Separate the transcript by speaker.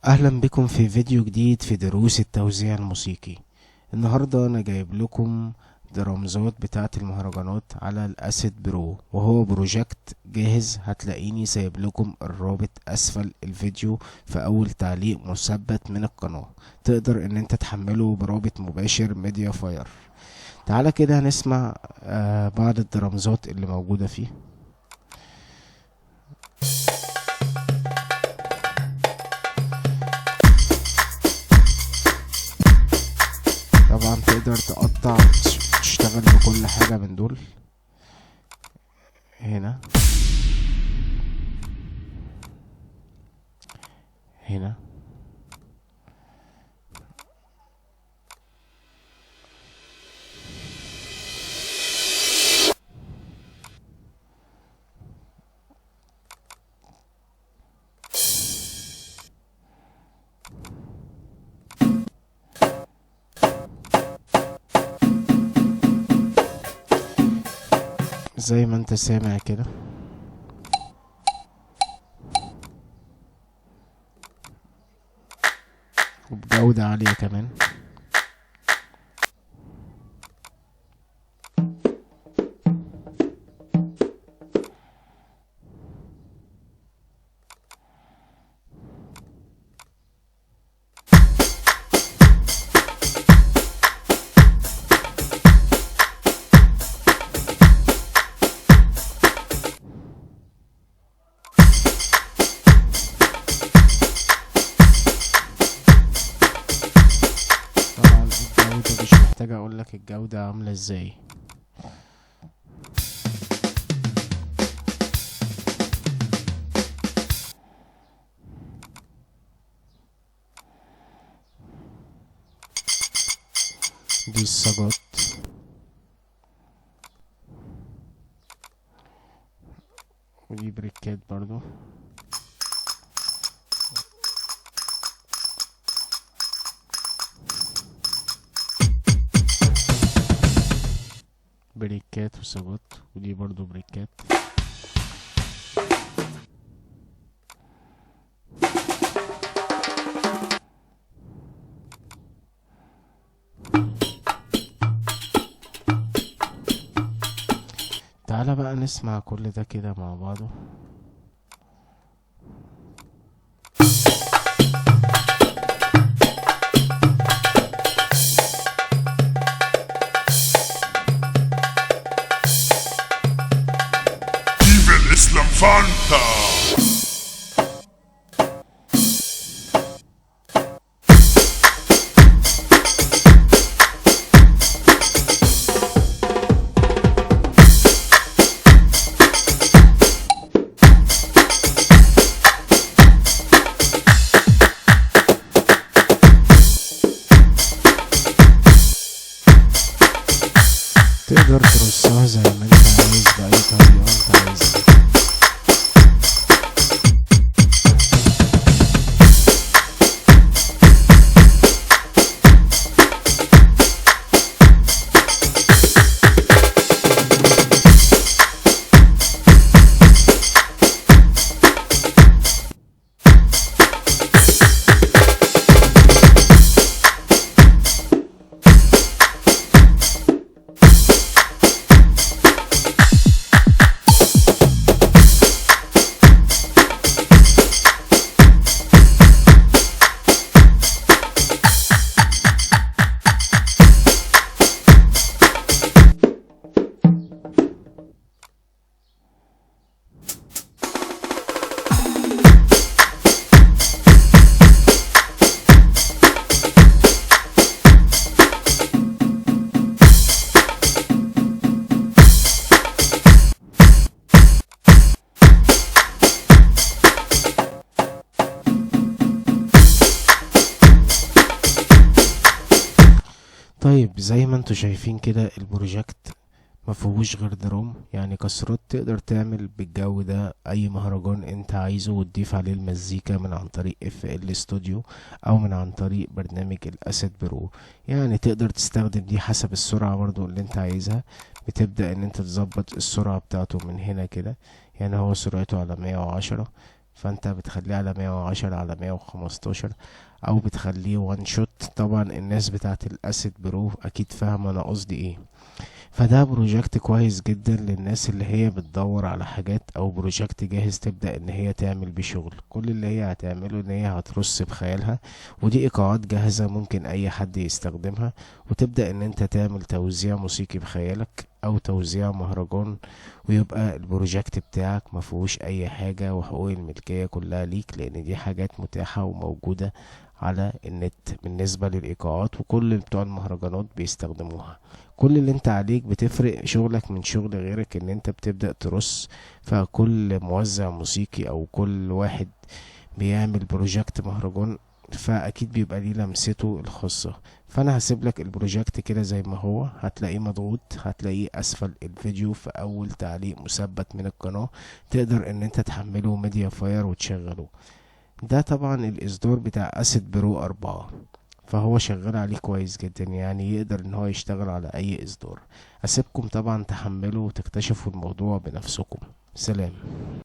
Speaker 1: اهلا بكم في فيديو جديد في دروس التوزيع الموسيقي. النهاردة انا جايب لكم درامزات بتاعة المهرجانات على ال Acid Pro، وهو project جاهز. هتلاقيني سايب لكم الرابط اسفل الفيديو في اول تعليق مثبت من القناة، تقدر ان انت تحمله برابط مباشر MediaFire. تعالى كده هنسمع بعض الدرامزات اللي موجودة فيه. طبعا تقدر تقطع وتشتغل بكل حاجة من دول. هنا هنا زي ما انت سامع كده. وبجودة عالية كمان. مش محتاج اقول لك الجودة عاملة ازاي. دي الصاجات، ودي بريكات برضو. بريكات وصاجات، ودي برضو بريكات. تعالى بقى نسمع كل ده كده مع بعضه.
Speaker 2: Fanta.
Speaker 1: تقدر ترصها زي ما انت عايز بأي طريقة انت عايزها. طيب زي ما انتوا شايفين كده ال project ما فيهوش غير drum، يعني كسرات. تقدر تعمل بالجو ده اي مهرجان انت عايزه وتضيف عليه المزيكا من عن طريق FL Studio او من عن طريق برنامج ال Acid Pro. يعني تقدر تستخدم دي حسب السرعة برضو اللي انت عايزها. بتبدأ ان انت تظبط السرعة بتاعته من هنا كده، يعني هو سرعته على 110. فانت بتخليه على 110 على 115 او بتخليه one shot. طبعا الناس بتاعت ال Acid Pro اكيد فاهمة انا قصدي ايه. فده project كويس جدا للناس اللي هي بتدور على حاجات او project جاهز تبدأ ان هي تعمل بيه شغل. كل اللي هي هتعمله ان هي هترص بخيالها، ودي ايقاعات جاهزة ممكن اي حد يستخدمها، وتبدأ ان انت تعمل توزيع موسيقي بخيالك او توزيع مهرجان، ويبقى ال project بتاعك مفيهوش اي حاجة وحقوق الملكية كلها ليك، لان دي حاجات متاحة وموجودة على النت بالنسبة للإيقاعات، وكل بتوع المهرجانات بيستخدموها. كل اللي انت عليك بتفرق شغلك من شغل غيرك ان انت بتبدأ ترص. فكل موزع موسيقي او كل واحد بيعمل project مهرجان فاكيد بيبقى ليه لمسته الخاصة. فانا هسيب لك ال project كده زي ما هو، هتلاقيه مضغوط، هتلاقيه اسفل الفيديو في اول تعليق مثبت من القناة، تقدر ان انت تحمله MediaFire وتشغله. ده طبعا الاصدار بتاع Acid Pro 4، فهو شغال عليه كويس جدا، يعني يقدر ان هو يشتغل على اي اصدار. اسيبكم طبعا تحملوا وتكتشفوا الموضوع بنفسكم. سلام.